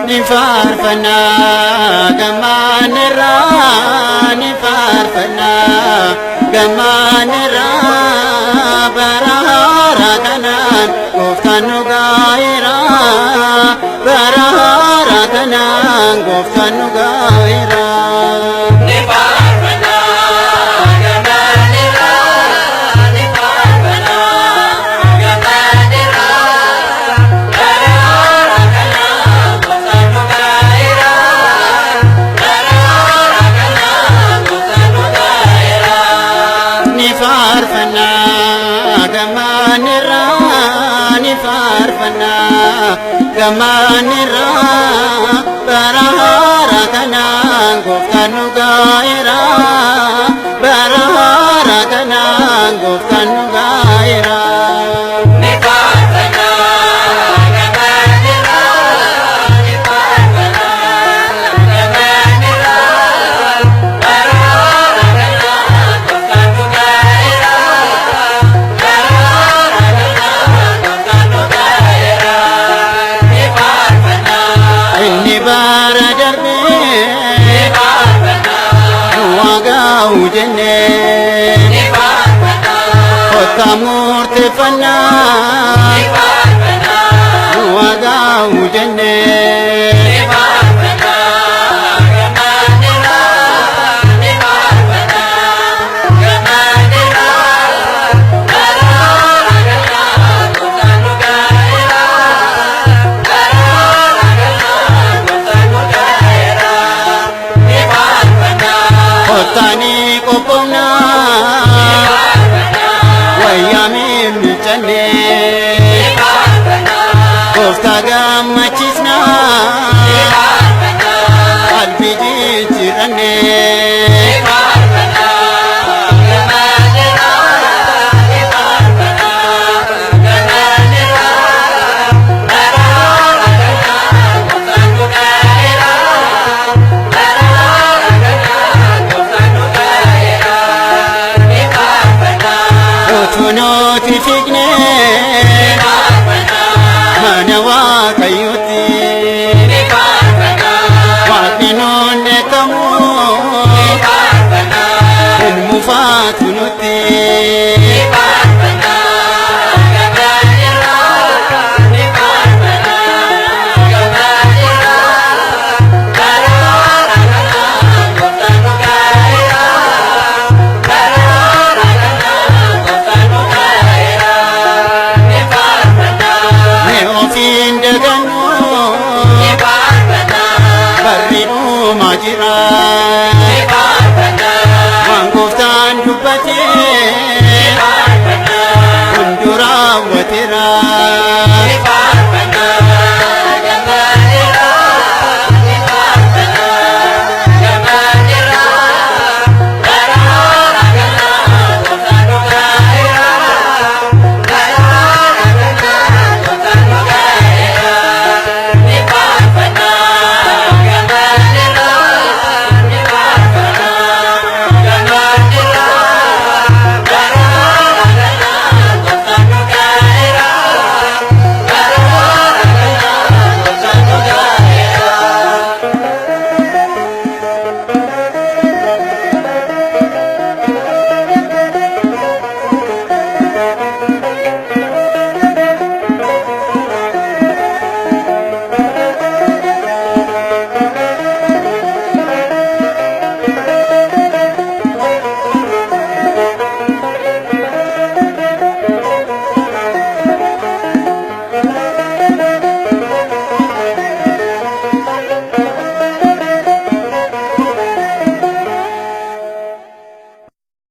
Ni faarfannaa gammaanirraa, ni faarfannaa gammaanirraa, bara haaraa kanaan gooftaan nu gaa'eera, bara haaraa kanaan gooftaan nu gaa'eera. Ni faarfannaa gammaanirraa, ni faarfannaa gammaanirraa, bara haaraa kanaan gooftaan nu gaa'eera, bara haaraa kanaan gooftaan nu gaa'eera. Ni faarfannaa gammaanirraa, ni faarfannaa gammaanirraa, bara haaraa kanaan gooftaan nu gaa'eera, bara haaraa kanaan gooftaan nu gaa'eera. Ni faarfannaa gammaanirraa, ni faarfannaa gammaanirraa, bara haaraa kanaan gooftaan nu gaa'eera, bara haaraa kanaan gooftaan nu gaa'eera. Ni faarfannaa. Inni bara darbee Ni faarfannaa. Nu waagaa'u jennee Ni faarfannaa. kottaa murteeffannaa Ni faarfannaa. nu waagaa'u jennee. Ni faarfannaa gammaanirraa, ni faarfannaa gammaanirraa, bara haaraa kanaan gooftaan nu gaa'eera, bara haaraa kanaan gooftaan nu gaa'eera. Ni faarfannaa. Kottaanii qophoofnaa Ni faarfannaa. wayyaa miiccannee Ni faarfannaa. gooftaa gammachiisnaa Ni faarfannaa. qalbii jijjiirannee.